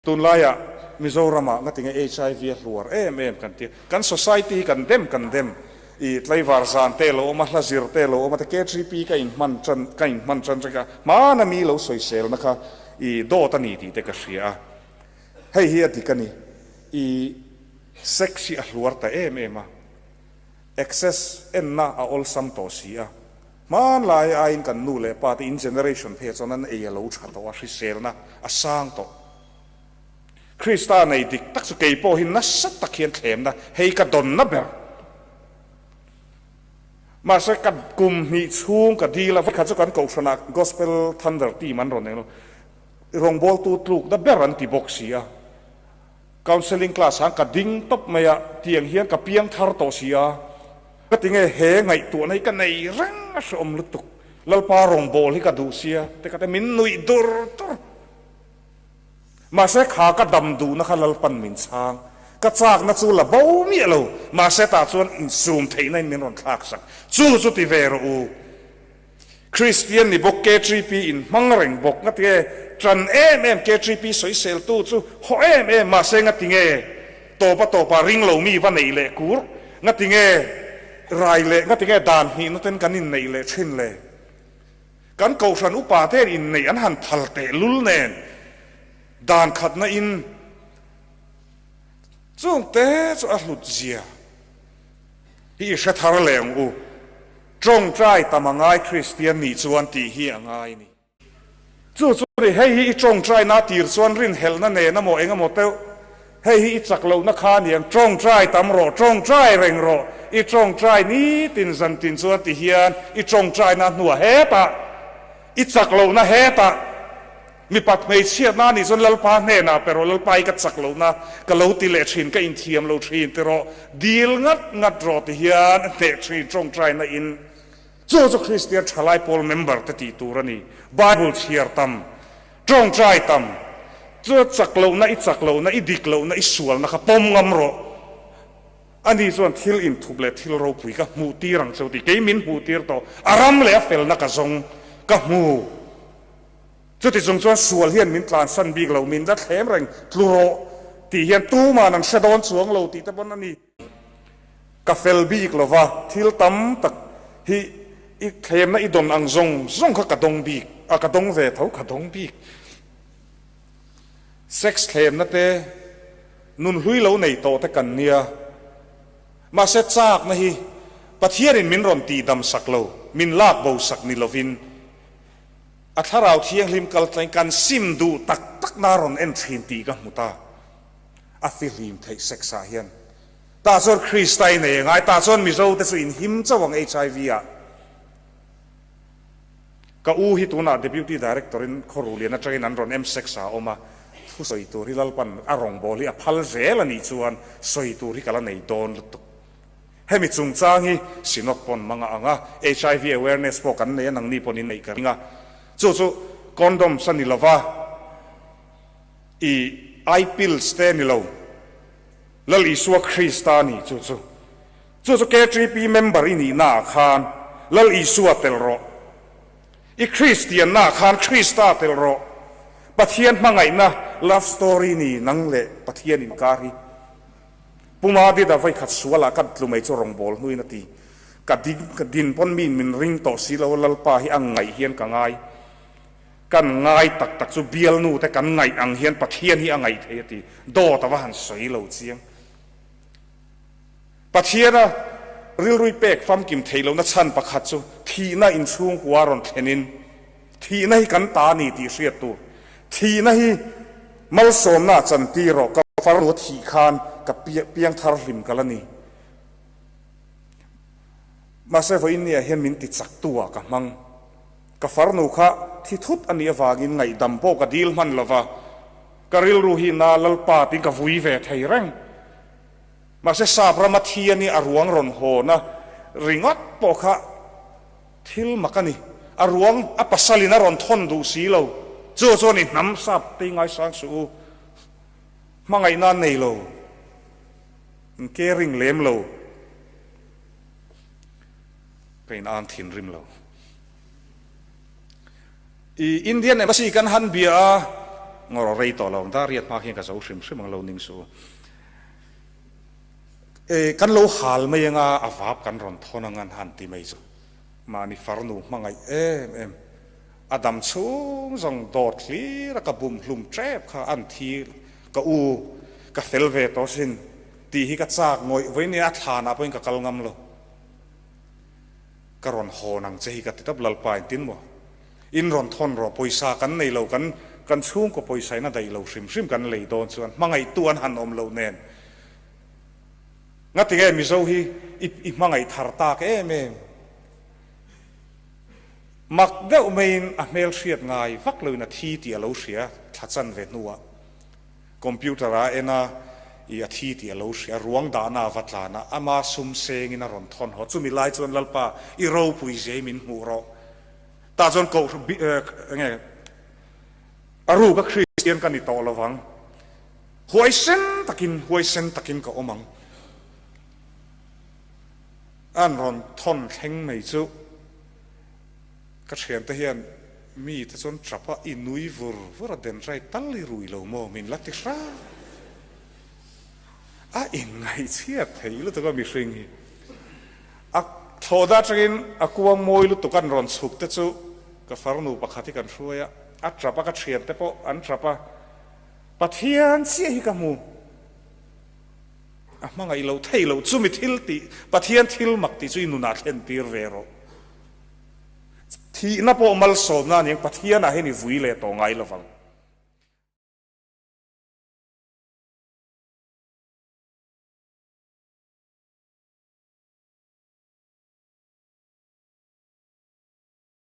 Tunlaiah Mizoramah ngatinge hiv a hluar em em kan tia, kan society hi kan dem kan dem, i tlaivar zan te lo awm a, hla zir te lo awm a te KTP ka inhman tan ka inhman tan reng a, hmana mi lo sawiselna kha i dawt a ni tih te ka hria a, hei hi a dik a ni, i sex hi a hluar ta em em a, access enna a awlsam tawh si a. Hmanlai aiin kan nu leh pa te in generation phei ah chuan an ei a lo tha tawh a, hriselna a sang tawh. Krista nei dik tak chu kei pawh hi nasa tak hian thlemna hei ka dawnna ber. Mahse ka kum hnih chhung ka dil a, vawikhat chu kan kohhranah Gospel Thunder team an rawn eng lo, rawngbawltu tlukna ber an ti bawk si a. Counselling class ah ka ding tawp mai a, tiang hian ka piang thar tawh si a. Ka ti nge he ngaihtuahna hi ka nei reng a hreawm lutuk, Lalpa rawngbâwl hi ka duh sia te ka ti min nuih dur dur. Mahse kha ka dam duhna kha Lalpan min chhang, ka châkna chu la bo miah lo, mahse tah chuan insûm theihna in min rawn thlâk sak, chu chu ti ve rawh u. Kristian ni bawk KTP in hmang reng bawk nga tinge ṭan em em KTP sawiseltu chu haw em em mahse nga tinge tawpa tawpa ring lo mi va neih leh kur nga tinge rai leh nga tinge dan hnihna ten kan inneih leh ṭhin le kan kohhran upa ten inneih an han phal teh lul nen dan khatna in chung te chu a hlut zia hi i hre thar leh ang u. Tawngtai tam a ngai Kristian nih chuan tih hi a ngai ni. Chu chu ri hei hi i tawngtaina tir chuan rinhelhna nen amaw eng emaw teuh hei hi i chak lohna kha a niang tawngtai tam rawh tawngtai reng rawh i tawngtai nitin zantin chuan ti hian i tawngtaina hnuah hetah i chak lohna hetah Mipat hmeichhiatna anih chuan Lalpa hnenah pe rawh, Lalpa hi ka chak lohna ka lo ti leh thin, ka inthiam lo thin ti rawh, dil ngat ngat rawh ti hian a hneh thin tawngtaina in. Chu chu Kristian thalai pawl member te tih tur a ni. Bible chhiar tam, tawngtai tam, chu chak lohna i chak lohna, i dik lohna, i sualna kha pawm ngam rawh. Ani chuan thil inthup leh thil ropui ka hmuh tir ang cheu ti, kei min hmuh tir tawh, a ram leh a felna ka zawng ka hmu. Chuti chung chuan sual hian min tlansan bik lo, min la thlem reng, tlu rawh tih hian tuman an hre dawn chuang lo tih te pawn a ni. Ka fel bik lo va, thil tam tak hi i thlemna i dawn ang zawng zawng kha ka dawng bik a, ka dawng ve tho, ka dawng bik. Sex thlemna te, nun hlui lo nei tawh te kan nia, mahse chakna hi Pathianin min rawn tihdam sak lo, min lak bo sak ni lovin, A thlarau thianghlim kal tlain kan sim duh tak tak na rawn en thin tih ka hmu ta. A fihlim theih sex ah hian. Tah chuan Krista i nei angai, tah chuan Mizo te chu in him chauh ang HIV ah. Ka u hi tunah Deputy Director in Khawruhlian atangin an rawn em sex ah a awm a, thu sawi tur hi Lalpan a rawngbâwl hi a phal zel a nih chuan sawi tur hi ka la nei dawn lutuk. Hemi chungchang hi Synod pawn hmang a ang a, hiv awareness pawh kan nei a, nangni pawn in neih ka ring a. Chu chu condoms a ni lova, i eye pills te a ni lo, Lal Isua Krista a ni chu chu. Chu chu KTP member i nihna ah khan Lal Isua tel rawh. I Kristianna ah khan Krista tel rawh. Pathian hmangaihna love story ni nang leh Pathian inkar hi. Puma Dida vawikhat sualah ka tlu mai chu rawngbâwl hnuin a ti. Ka ding ka din pawn miin min ring tawh si lo, Lalpa hi a ngaih hian ka ngai. Kan ngai tak tak chu bialnu te kan ngaih ang hian Pathian hi a ngaih thei a ti. Dawt a va han sawi lo chiang. Pathiana rilrui pek famkim theih lohna chhan pakhat chu thihna inchhungkua rawn thlenin thihna hi kan ta a ni tih hriat tur. Thihna hi malsawmna a chantir rawh, ka farnu a thih khan ka piang thar hlim ka la ni. Mahse vawiin ni ah hian min ti chak tu ah ka hmang. Ka farnu kha thi thut a nih avangin ngaihdam pawh ka dil hman lo va, ka rilru hi na Lalpa tiin ka vui ve thei reng. Mahse sap rama thi a nih a ruang rawn hawn a ringawt pawh kha Thil mak a ni. A ruang a pasalin a rawn thawn duh si lo. Chu chuan i hnam sap tei ngaisang suh u. Hmangaihna an nei lo. An caring lem lo. Ka in ang thinrim lo. I Indian Embassy kan han bia a. Ngawr rei tawh lo ang dar riat hma khian ka zo hrim hrim ang lo ning suh u. E, kan lo hal mai anga a vap kan rawn thawn ang an han ti mai chu. Mahni farnu hmangaih em em a dam chhung zawng dawt hlir a ka bum hlum tep kha an thi ka u ka fel ve tawh sin tih hi ka chak ngawih vawi nia a thlanah pawhin ka kal ngam lo. Ka rawn hawn ang che hi ka ti tawp Lalpa engtin maw? In rawn thawn rawh pawisa kan nei lo kan kan chhungkaw pawisa in a daih lo hrim hrim kan lei dawn chuan hmangaihtu an han awm loh nen ngatinge Mizo hi i i hmangaih thar tak em em mak deuh maiin a hmel hriat ngai vak loin a thi tih a lo hria thla chan ve hnuah Computer a en a, i a thi tih a lo hria, ruang dahna a va tlan a, ama sum sengin a rawn thawn haw. Chumi lai chuan Lalpa, i ropui zia i min hmuh rawh. Tah chuan koh enge a ruk a Kristian ka ni tawh lo vang. Huaisen takin, huaisen takin ka awm ang. An rawn thawn thleng mai chu ka thiante hian Mi te chuan tap a, i nui vur vur a, den rai tal i rui lo maw min la ti hram. A inngaihchhiat thei lutuk a mihring hi. A thlawhna atangin a kuang mawi lutuk an rawn chhuk te chu ka farnu pakhat hi kan hruai a, a tap a, ka thian te pawh an tap a, Pathian chiah hi ka hmu. A hmangaih lo thei lo, chumi thil tih, Pathian thil mak tih chu i nunah thlen tir ve rawh. Thihna pawh malsawmna a ni ang, Pathianah hian i vui leh tawh ngai lovang.